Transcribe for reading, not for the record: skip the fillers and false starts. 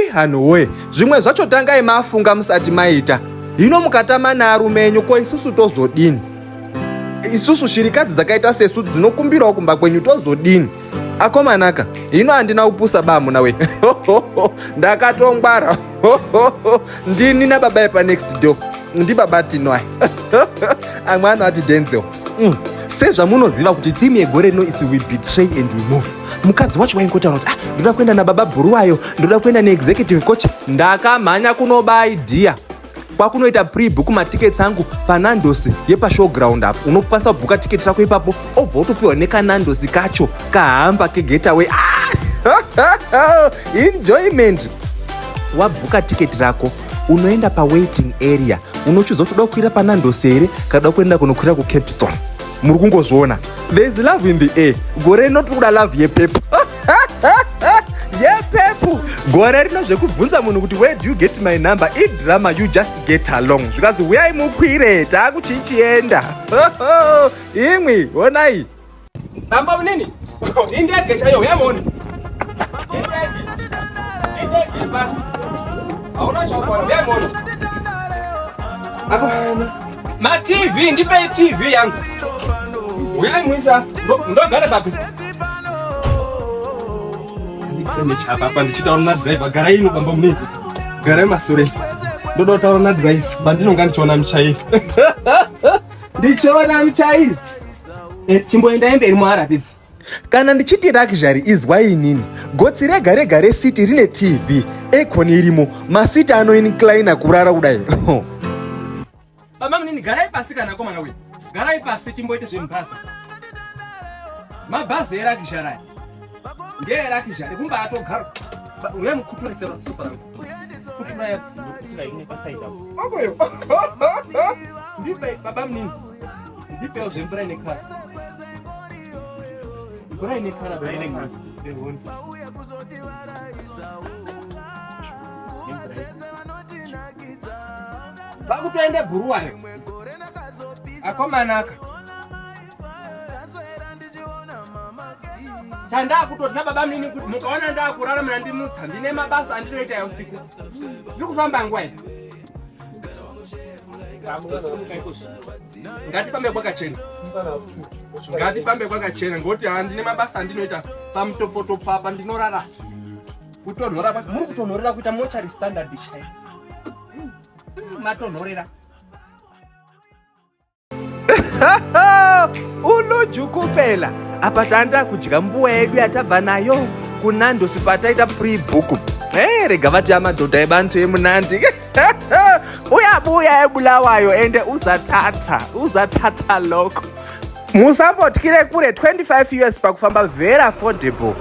Ii hanhu woye, zvimwe zvacho tangai mafunga musati maita. Hino mukatama nearume enyu ko isusu tozodini? Isusu shirikadzi dzakaita sesu dzinokumbirawo kumba kwenyu tozodini? Akomanaka, hino handina kupusa bamuna we. Ndakatongwara. Ndini nababa yepa next door. Ndibaba Tino aya. Amwe anoati Denzel. Sezvamunoziva kuti theme yegore rino is we betray and we move. Mukadzi wacho waingotaura kuti ah, ndoda kuenda nababa Bhuruwayo, ndoda kuenda neexecutive coach. Ndakamhanya kunoba idea kwakunoita pre-book matickets angu paNandos yepashowground apo. Unokwanisa kubhuka tiketi rako ipapo obva wotopiwa nekaNandos kacho kahamba kegetaway. Enjoyment. Wabhuka tiketi rako unoenda pawaiting area, unochuza kuti uda kukwira paNandos here kana uda kuenda kunokwira kuCapstone. Muri kungozviona, there is love in the air. Gore rino tiri kuda love yepepo yepepo. Gore rino zvekubvunza munhu kuti where do you get my number idrama, you just get along. Zvikanzi huyai mukwire taakuchichienda. Imwi honai Bamba munini, indege chaiyo, huyai muone. Indege, indege basi. Hauna chakuona, huyai muone. Ma TV, ndipei TV yangu. Huyai muisa, ndogara papi? Ndechapa apa ndichitaura nadriver, garai ino bamba munini. Garai masure. Ndoda kutaura nadriver, pandinonga ndichiona muchairi. Ndichiona muchairi. Chimboendai mberi muaratidze. Kana ndichiti luxury izwai inini. Gotsi rega rega resiti rine TV, aircon irimo, masiti anoinclina kurara kudai. Baba munini garai pasi kana komana uyu. Garai pasi timboite zvemubhazi. Mabhazi eluxury aya. Ngeeluxury kumba atogara. Uye mukuturise sofa rangu. Kutura Okoyo. Ndipe baba munini. Ndipewo zvemvura ine kara. Mvura ine kara baba munini. Ehoni. Vakutoenda Bhuruwayo. Akomanaka. Chandakutoti nababa munini kuti mukaona ndakurara munandimutsa, ndine mabasa andinoita yausiku. Ndiri kufamba nguva iyi. Ngatifambe kwakachena. Ngatifambe kwakachena ngokuti handine mabasa andinoita pamutopfotopfo apa ndinorara. Kutonhora muri kutonhorera kuita mochari standard chaiyo. Matonhorera. Uluju kupela apa tanda kudya mbuwa yedu yatabva nayo kuNandos pataita pre-book. Hey, rega vati amadhodha ebantu emunandi uyabuya eBulawayo ende uzathatha uzathatha lokho. Musambotyire kure 25 years pakufamba very affordable.